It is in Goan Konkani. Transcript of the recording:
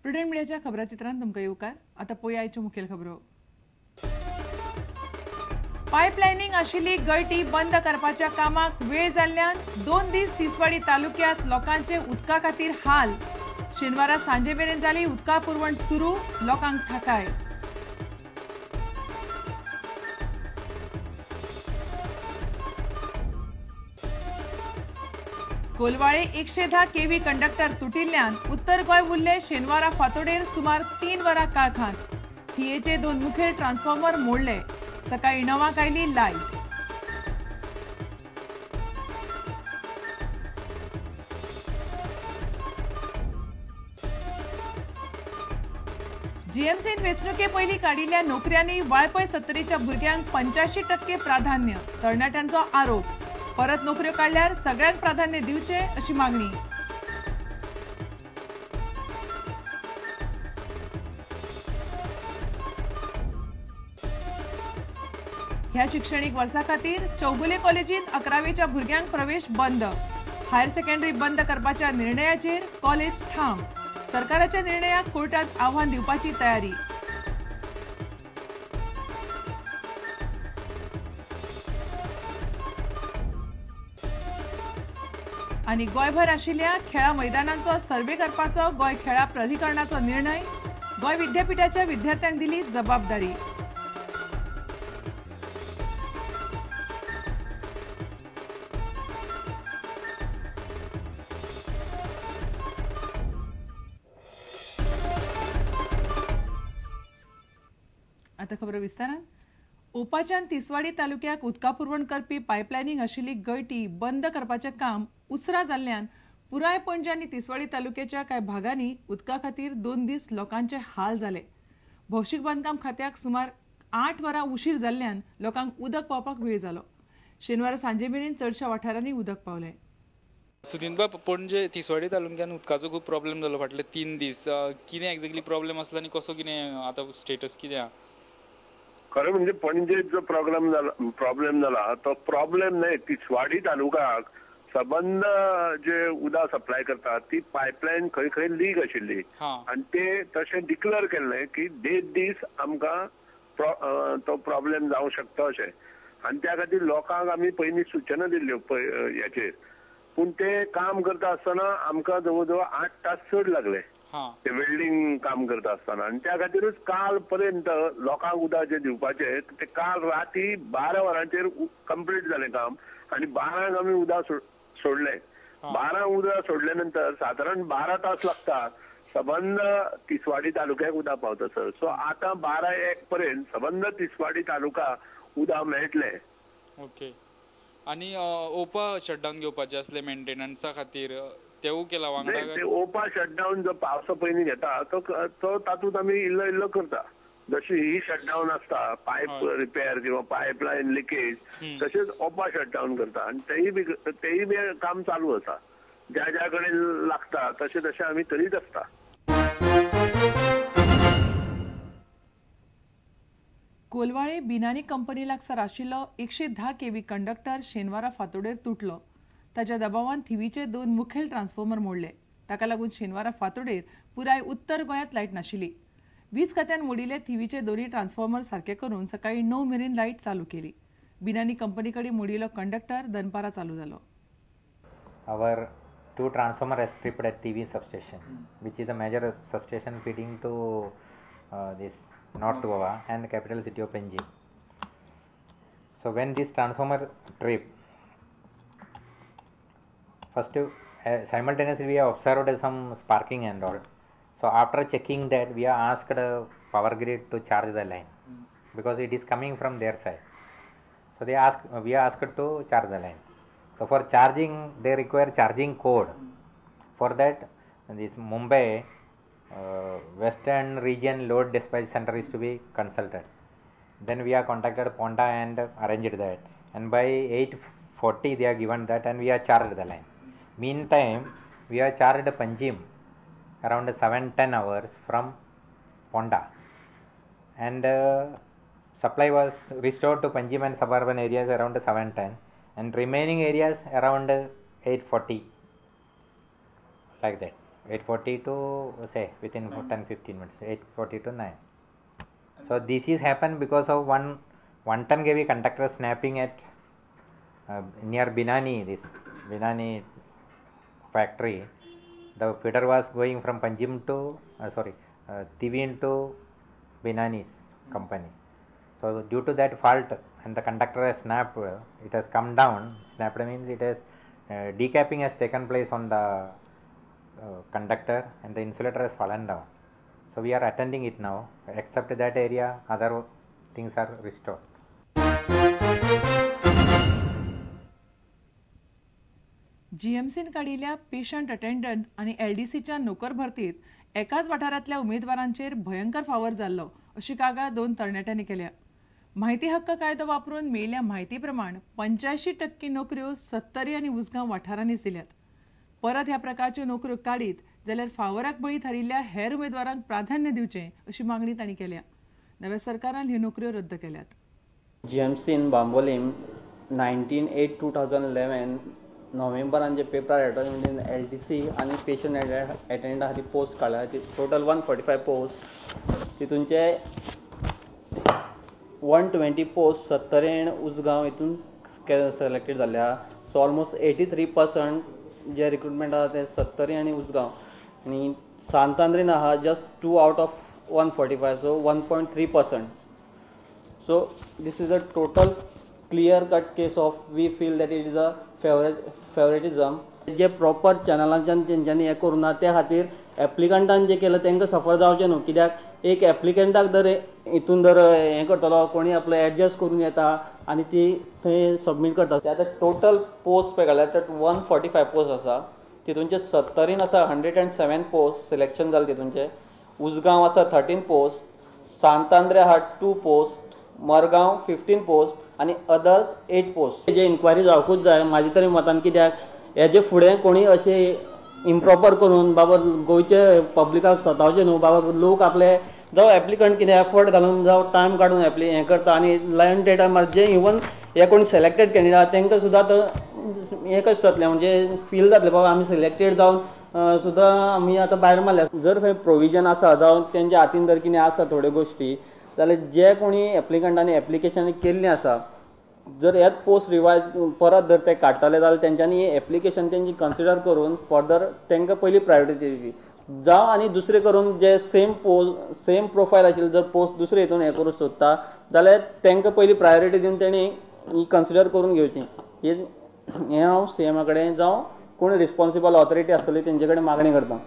प्रुडंट मिडियाच्या खबराचित्रांत तुमकां येवकार. आतां पळोवया आयच्यो मुखेल खबरो. पायपलायनींग आशिल्ली गळटी बंद करपाच्या कामाक वेळ जाल्ल्यान 2 दीस तिसवाडी तालुक्यांत लोकांचे उदका खातीर हाल. शेनवारा सांजे मेरेन जाली उदका पुरवण सुरू, लोकांक थाकाय. कोलवाळे 110 केव्ही कंडक्टर तुटिल्ल्यान उत्तर गोंय उरले शेनवारा फातोडेर सुमार 3 वरां काळखांत. थियेचे 2 मुखेल ट्रान्सफॉर्मर मोडले. सकाळी 9 आयली लायट. जीएमसीन वेंचणुके पयलीं काडिल्ल्या नोकऱ्यांनी वाळपय 70च्या भुरग्यांक 85% प्राधान्य, तरणाट्यांचो आरोप. परत नोकऱ्यो काडल्यार सगळ्यांक प्राधान्य दिवचें अशी मागणी. ह्या शिक्षणीक वर्सा खातीर चौगुले कॉलेजींत 11वेच्या भुरग्यांक प्रवेश बंद. हायर सेकंडरी बंद करपाच्या निर्णयाचेर कॉलेज ठाम. सरकाराच्या निर्णयाक कोर्टात आव्हान दिवपाची तयारी. आनी गोंयभर आशिल्ल्या खेळा मैदानांचो सर्वे करपाचो गोंय खेळा प्राधिकरणाचो निर्णय. गोंय विद्यापीठाच्या विद्यार्थ्यांक दिली जबाबदारी. आता खबर विस्तारान. ओपाच्यान तिसवाडी तालुक्याक उदका पुरवण करपी पायपलायनींग आशिल्ली गळटी बंद करपाचें काम उसरा जाल्ल्यान पुराय पणजे आनी तिसवाडी तालुक्याच्या कांय भागांनी उदका खातीर 2 दीस लोकांचे हाल जाले. भौशीक बांदकाम खात्याक सुमार 8 वरां उशीर जाल्ल्यान लोकांक उदक पावपाक वेळ जालो. शेनवारा सांजे मेरेन चडश्या वाठारांनी उदक पावलें. सुदिनबाब, पणजे तिसवाडी तालुक्यान उदकाचो खूब प्रॉब्लेम जालो फाटले 3 दीस. कितें एक्झॅक्टली प्रॉब्लेम आसलो आनी कसो कितें आतां स्टेटस कितें आहा? खरें म्हणजे पणजे जो प्रॉब्लेम जाला तो प्रॉब्लेम न्हय, तिसवाडी तालुक्याक सबंद जे उदक सप्लाय करता ती पायपलायन खंय खंय लीक आशिल्ली आनी ते तशें डिक्लेअर केल्लें की 1.5 दीस आमकां तो प्रॉब्लेम जावंक शकता अशें. आनी त्या खातीर लोकांक आमी पयलीं सुचना दिल्ल्यो हेचेर, पूण ते काम करता आसतना आमकां जवळ जवळ 8 तास चड लागले ते वेल्डिंग काम करता आसतना. आनी त्या खातीरूच काल पर्यंत लोकांक उदक जें दिवपाचें ते काल राती 12 वरांचेर कंप्लीट जालें काम आनी 12 आमी उदक सोडलें. 12 उदक सोडले नंतर सादारण 12 तास लागता सबंद तिसवाडी तालुक्याक उदक पावता सर. सो आतां 12-1 पर्यंत सबंद तिसवाडी तालुका उदक मेळटलें. ओके. आनी ओपा शटडावन घेवपाचें आसलें मेंटेनन्सा खातीर, तेवूय केला वांगडा? ते ओपा शटडावन जो पावसा पयलीं घेता तो तातूंत आमी इल्लो इल्लो करता. जशी ही शटडावन आसता पायप रिपेर किंवा पायपलायन लिकेज, तशेंच ओपा शटडावन करता आनी तेय बी काम चालू आसा. ज्या ज्या कडेन लागता तशें तशें आमी करीत आसता. कोलवाळे बिनानी कंपनी लागसार आशिल्लो 110 केव्ही कंडक्टर शेनवारा फातोडेर तुटलो. ताच्या दबावान थिवीचे 2 मुखेल ट्रान्सफॉर्मर मोडले. ताका लागून शेनवारा फातोडेर पुराय उत्तर गोंयांत लायट नाशिल्ली. वीज खात्यान मोडिल्ले थिवीचे 2 ट्रान्सफॉर्मर सारके करून सकाळी 9 मेरेन लायट चालू केली. बिनानी कंपनी कडेन मोडिल्लो कंडक्टर दनपारा चालू जालो. Our 2 transformer has tripped at TV substation, which is a major substation feeding to this North Goa and capital city of Panjim. So when this transformer tripped, first simultaneously we have observed some sparking and all. So after checking that, we are asked power grid to charge the line because it is coming from their side. So they ask, we are asked to charge the line. So for charging, they require charging code. For that, this Mumbai Western Region Load Dispatch Center is to be consulted. Then we are contacted Ponda and arranged that. And by 8:40 they are given that and we are charged the line. Meantime, we are charged Panjim around 7:10 hours from Ponda, and supply was restored to Panjim and suburban areas around 7:10 and remaining areas around 8:40, like that. 8:40 to say within 10-15 minutes, 8:40 to 9. So this is happened because of one 110 kV conductor snapping at near Binani, this Binani factory. The feeder was going from Panjim to Tivin to Binani's company. So due to that fault and the conductor has snapped, it has come down. Snapped means it has decapping has taken place on the conductor and the insulator has fallen down. So we are attending it now. Except that area, other things are restored. जीएमसीन काडिल्ल्या पेशंट अटेंडंट आनी एलडीसीच्या नोकर भरतीत एकाच वाठारांतल्या उमेदवारांचेर भयंकर फावर जाल्लो अशी कागाळ 2 तरणाट्यांनी केल्या. माहिती हक्क कायदो वापरून मेळिल्ल्या म्हायती प्रमाण 85% नोकऱ्यो सत्तरी आनी उसगांव वाठारांनीच दिल्यात. परत ह्या प्रकारच्यो नोकऱ्यो काडीत जाल्यार फावराक बळी थारिल्ल्या हेर उमेदवारांक प्राधान्य दिवचें अशी मागणी तांणी केल्या. नव्या सरकारान ह्यो नोकऱ्यो रद्द केल्यात. जीएमसीन बांबोलीम 19/8/2011 नोव्हेंबरान जे पेपरार एडवर्टायजमेंट एल डी सी आनी पेशंट एटेंडा खातीर पोस्ट काडल्या, टोटल 145 पोस्ट, तितूनचे 120 पोस्ट सत्तरी आनी उसगांव हितून सिलेक्टेड जाल्ले आहा. सो ऑलमोस्ट 83% जे रिक्रुटमेंट आहा ते सत्तरी आनी उसगांव, आनी सांतांद्रीन आहा just 2 out of 145, so 1.3%. So this is a total clear cut case of we feel that it is a favouritism. J proper चॅनलांच्यान तेंच्यांनी हें करूं ना, त्या खातीर एप्लिकंटान जें केलें तांकां सफर जावचें न्हू. कित्याक एक एप्लिकंटाक जर हितून जर हें करतलो कोणी आपलो एडजस्ट करून येता आनी ती थंय सबमीट करता. आतां टोटल पोस्ट पळय घाल्यार तर 145 पोस्ट आसा, तितूनचे सत्तरीन आसा 107 पोस्ट सिलेक्शन जालें, तितूनचे उसगांव आसा 13 पोस्ट, सांतांद्रे आहा 2 पोस्ट, मरगांव 15 पोस्ट आनी अदर्स 8 पोस्ट. जे इन्क्वायरी जावकूच जाय म्हाजे तरी मतान, कित्याक हेजे फुडें कोणी अशें इम्प्रॉपर करून बाबा गोंयचे पब्लिकाक सतावचें न्हू. बाबा लोक आपले जावं एप्लिकंट कितें एफर्ट घालून जावं टायम काडून हें करता आनी लायन ते टायमार जे इवन हे कोण सिलेक्टेड कॅन्डिडेट आहा तांकां सुद्दां आतां हें कशें जातलें, म्हणजे फील जातलें बाबा आमी सिलेक्टेड जावन सुद्दां आमी आतां भायर मारल्या. जर खंय प्रोविजन आसा जावं तेंच्या हातीन जर कितें आसा थोड्यो गोश्टी जाल्यार जे कोणी एप्लिकंटांनी एप्लिकेशन केल्लीं आसा जर हेच पोस्ट रिवायज परत जर ते काडटले जाल्यार तेंच्यांनी एप्लिकेशन तेंची कन्सिडर करून फर्दर तांकां पयली प्रायोरिटी दिवची जावं, आनी दुसरें करून जे सेम पोस्ट सेम प्रोफायल आशिल्ले जर पोस्ट दुसरे हितून हें करूंक सोदता जाल्यार तांकां पयली प्रायोरिटी दिवन तेणी ही कन्सिडर करून घेवची. हें हांव सीएमा कडेन जावं कोण रिस्पोन्सिबल ऑथॉरिटी आसतली तेंचे कडेन मागणी करता.